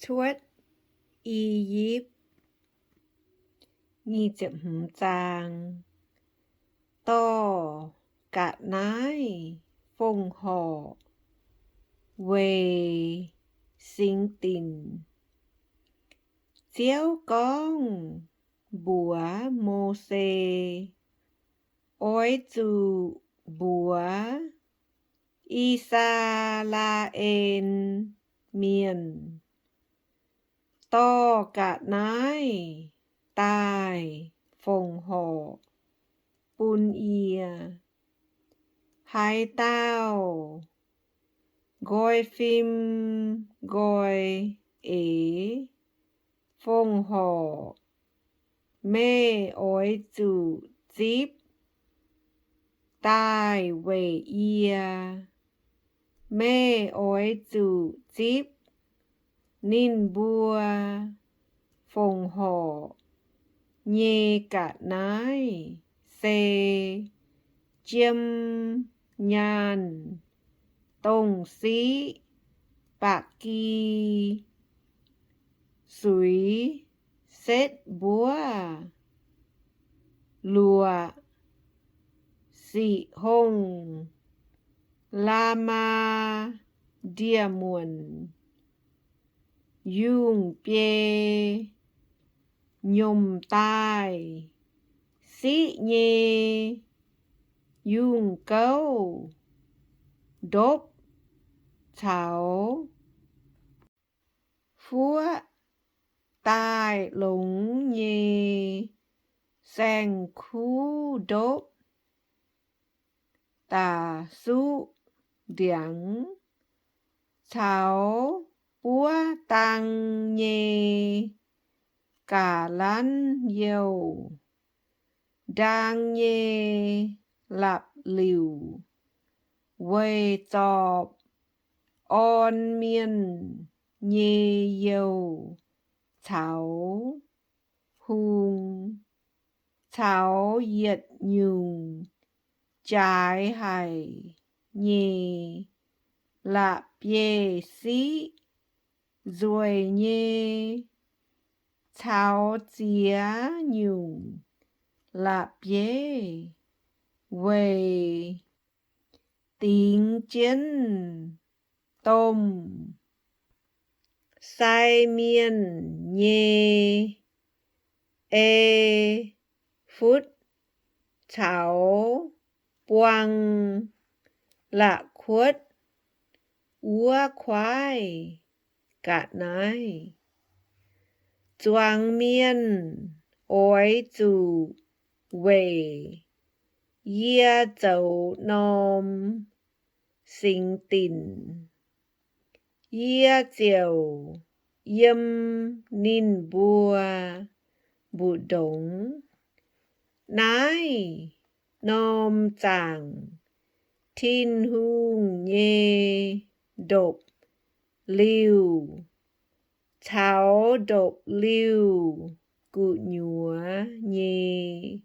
Cuotv I^yipv. Nyic ziepc hmz zaang. Dorh ga'naaiv fongc horc weic singx dinc. Ziouv gorngv mbuox Mose, Oix zuqc mbuox I^saa^laa^en Mienh, Dorh ga'naaiv daaih fongc horc bun yie. Haaix dauh nqoi fim nqoi eix fongc horc, meih oix zuqc zipv daaih weic yie. Meih oix zuqc zipv ninh mbuo fongc horc nyei ga'naaiv se jiem nyaanh, dongh siqv ba'gi suix setv mbuov, luoqc siqv hongh la'maah ndie-muonc yungh biei, nyomc daaih siqv nyei yungh gouv, ndopv caux fuoqv daaih longx nyei saeng-kuv ndopv, da'suqv ndiangx caux buov dang nyei ga'lanv youh, ndaang nyei lapc liuc, weic zorpc orn mienh nyei youh caux hung caux yietc nyungc jaaix haic nyei la'bieiv-siqv nzueic nyei caux ziex nyungc la'bieiv, weic dingx jienv domh sai mienh nyei e^futv caux buang la'kuotv wuov kuaaiv ga'naaiv. Zuangx mienh oix zuqc weic yie zoux norm singx dinc. Yie ziouc yiem ninh mbuo mbu'ndongx naaiv norm zaangc Tin-Hungh nyei ndopv-liuh caux ndopv-liuh gu'nyuoz nyei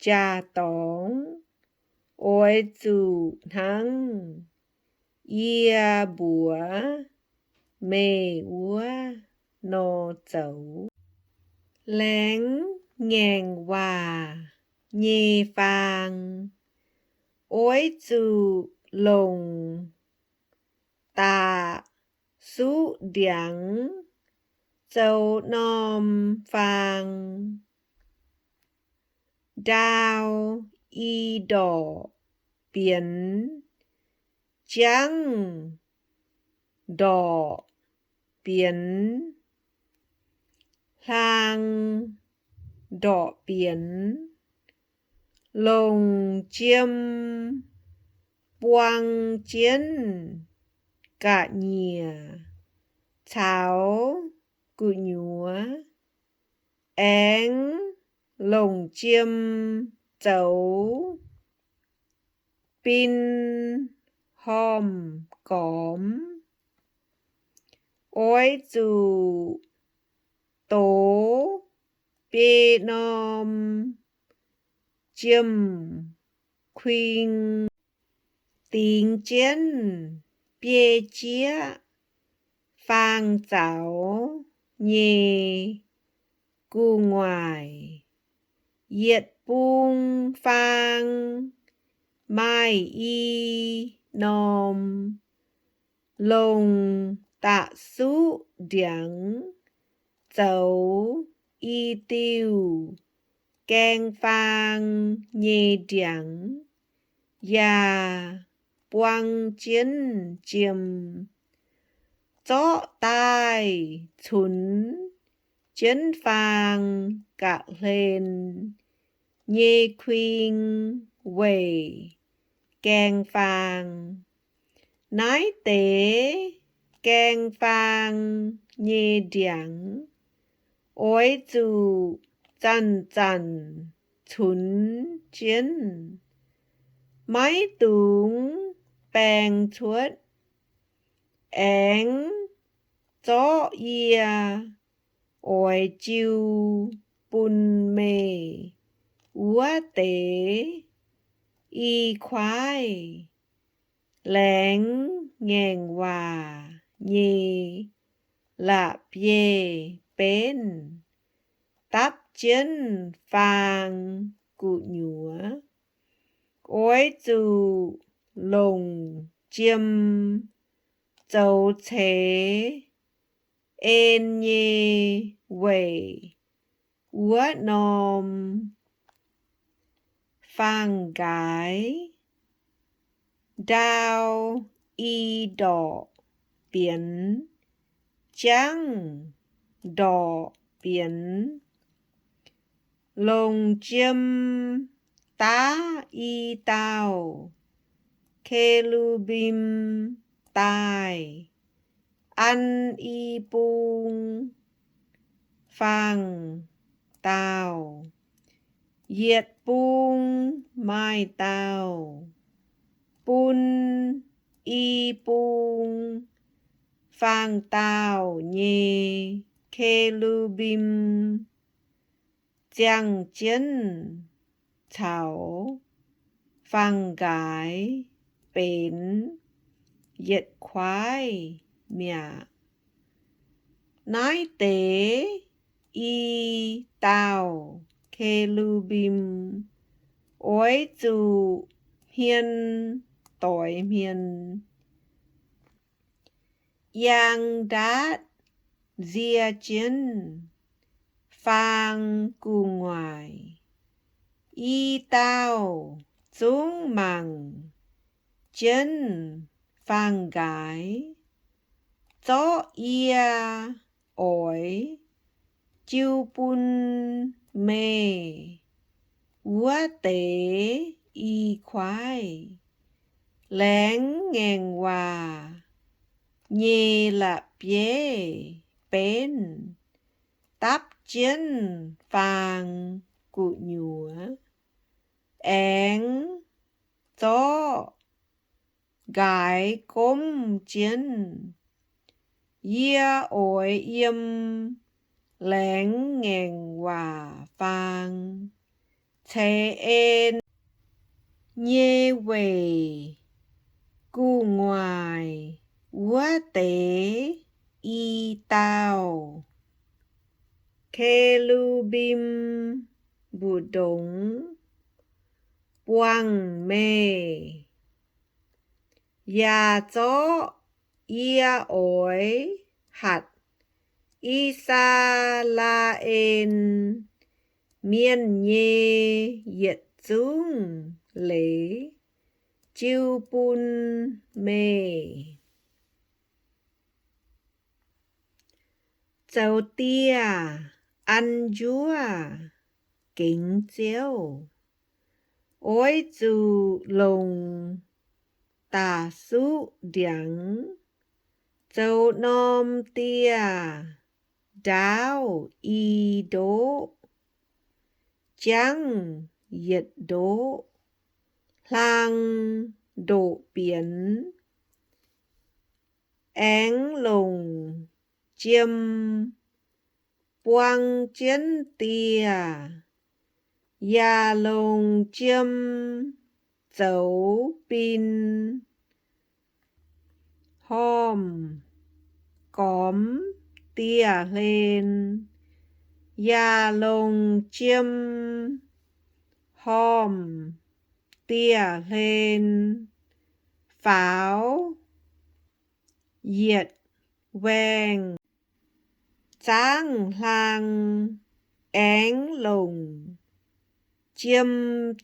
jaa-dorngx oix zuqc hnangv yie mbuox meih wuov nor zoux. Laengz ngaengc waac nyei faang oix zuqc longc da'suqv ndiangx zoux norm faang. Ndaau i ndorqc bienx, jangv ndorqc bienx, hlaang ndorqc bienx, longc jiem buang jienv ga'nyiec caux gu'nyuoz, aengx longc jiem zoux bin hormh gormx. Oix zuqc dox biei norm jiem-kuing, dingx jienv biei jieqv faang zaux nyei gu'nguaaic. Yietc bung faang maaih i norm, longc da'suqv ndiangx zoux i diuh gaeng faang nyei ndiangx, yaac buang jienv jiem. Zorqv daaih cunx jienv faang ga'hlen nyei kuing weic gaeng faang. Naaiv deix gaeng faang nyei ndiangx oix zuqc zanc-zanc cunx jienv, maiv dungx baeng cuotv. Aengx zorqv yie oix jiu bun meih wuov deix i-kuaaiv laengz ngaengc waac nyei la'bieiv-benv dapv jienv faang gu'nyuoz. Oix zuqc longc jiem zoux ceix en nyei weic wuov norm faang-nqaaix ndau i ndorqc bienx, jangv ndorqc bienx. Longc jiem daav i dauh ke^lu^mbim daaih an i bung faang-daauh. Yietc bung maaih dauh, bun i bung faang-daauh nyei ke^lu^mbim ziangh jienv caux faang-nqaaix benx yietc kuaaiv mi'aqv. Naaiv deix i dauh ke^lu^mbim oix zuqc hmien doix hmien, yang ndaatv nzie jienv faang gu'nguaaic. I dauh zungv mangc jienv faang-nqaaix, zorqv yie oix jiu bun meih wuov deix i kuaaiv laengz ngaengc waac nyei la'bieiv-benv dapv jienv faang gu'nyuoz, aengx zorqv nqaaix gomv jienv. Yie oix yiem laengz ngaengc waac faang ceix en nyei weic gu'nguaaic wuov deix i dauh ke^lu^mbim mbu'ndongx buangh meih. Yaac zorqv yie oix hatc I^saa^laa^en Mienh nyei yietc zungv leiz jiu bun meih. Zoux dieh an njuov gengx Ziouv, oix zuqc longc da'suqv ndiangx zoux norm dieh ndaauv i ndoqv, jangv yietc ndoqv hlang ndoqc bienx. Aengx longc jiem buang jienv dieh, yaac longc jiem zoux bin hormh gormx dieh hlen, yaac longc jiem hormh dieh hlen, faaux yietc waengh zaangv hlang, aengx longc jiem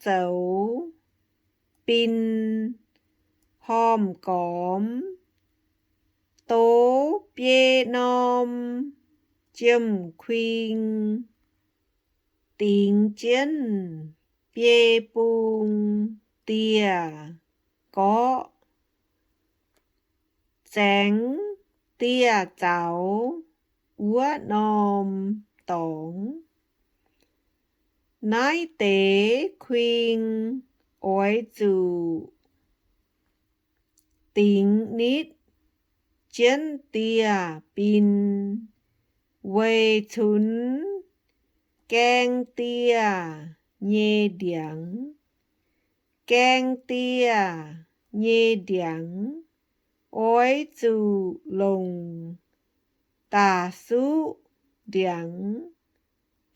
zoux bin hormh gormx, dox biei norm jiem-kuing, dingx jienv biei bung dieh gorqv, zaengx dieh zaux wuov norm dorngx. Naaiv deix kuing oix zuqc dingx nitv jienv dieh bin, weic cunx gaeng dieh nyei ndiangx. Gaeng dieh nyei ndiangx oix zuqc longc da'suqv ndiangx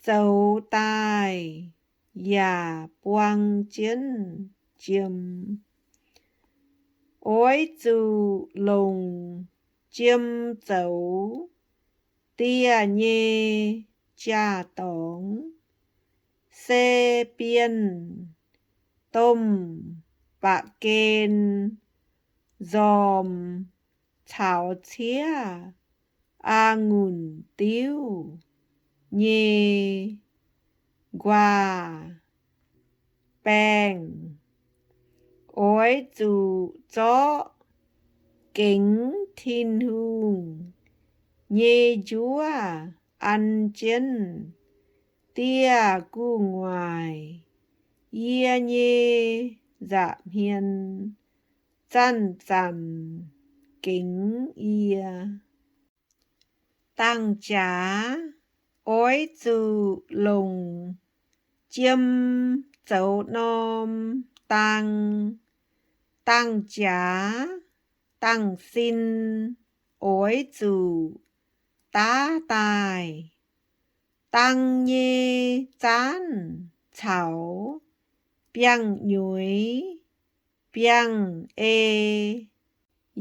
zoux daaih yaac buang jienv jiem. Oix zuqc longc jiem zoux dieh nyei jaa-dorngx, se bienh domh ba'gen nzormc caux ciev a'ngunc diuv nyei nquaah baengh. Oix zuqc zorqv gengx Tin-Hungh nyei njuov an jienv dieh gu'nguaaic yie nyei nza'hmien zanc-zanc gengx yie. Dangh jaax oix zuqc longc jiem zoux norm dang. Dangh jaax dangh sin oix zuqc daav daaih. Dang nyei zaanv caux biangh nyueiz, biangh ei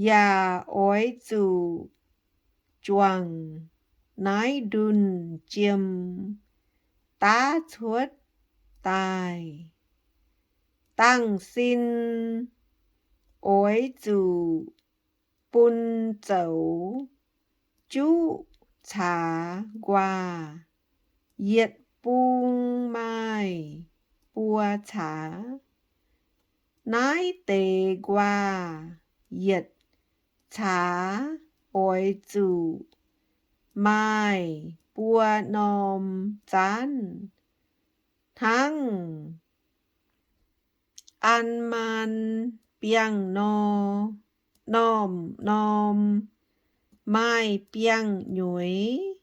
yaac oix zuqc juangc naaiv ndunh jiem daav cuotv daaih. Dangh sin oix zuqc bun zoux juqv caax nquaah, yietc bung maaih buo caax. Naaiv deix nquaah yietc caax oix zuqc maaih buo norm zaanv hnangv. An maan biangh nor, normh norm maaih biangh nyueiz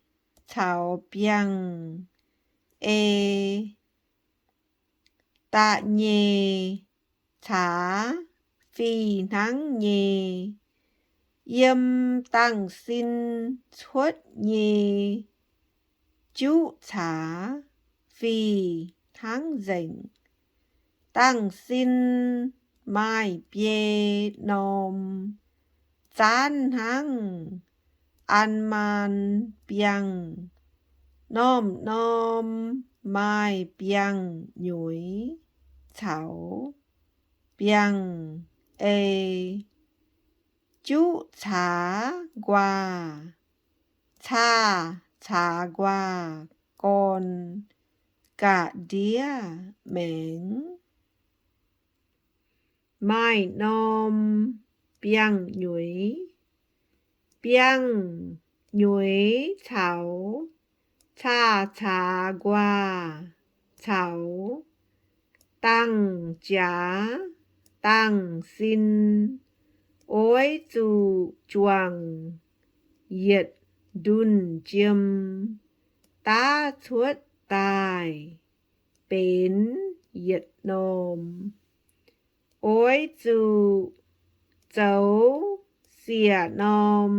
caux biangh ei. Da'nyeic caax fih hnangv nyei. Yiem dangh sin cuotv nyei juqv caax fih hnangv nzengc. Dangh sin maaih biei norm zaanv hnangv an maan biangh. Normh norm maaih biangh nyueiz caux biangh ei. Juqv caax nquaah, caax caax nquaah gorn ga'ndiev maengx. Maaih norm biangh nyueiz, biangh nyueiz caux caax caax nquaah caux dangh jaax dangh sin oix zuqc juangc yietc ndunh jiem daav cuotv daaih benx yietc norm. Oix zuqc zoux siec norm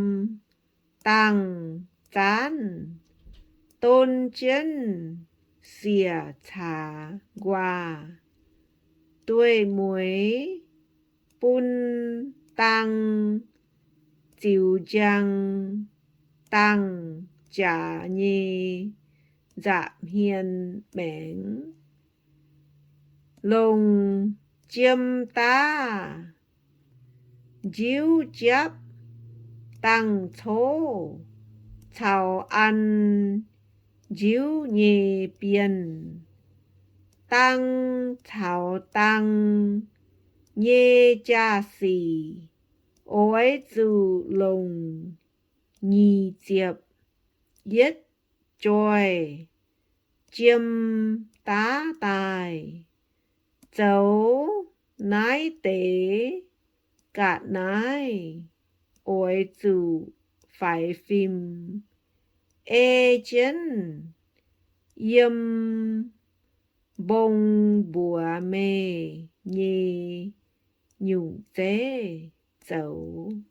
dangh zaanv, don jienv siec caax nquaah, dueiv-mueiz bun dang ziux njang, dangh jaax nyei nza'hmien maengx, longc jiem daav njiuv japv dangh cov caux an njiuv nyei bienh. Dang caux dang nyei jaa-sic oix zuqc longc nyic ziepc yietv joih jiem daav daaih. Zoux naaiv deix ga'naaiv oix zuqc faix fim, ei jienv yiem mbong mbuox meih nyei nyungc zeiv zoux.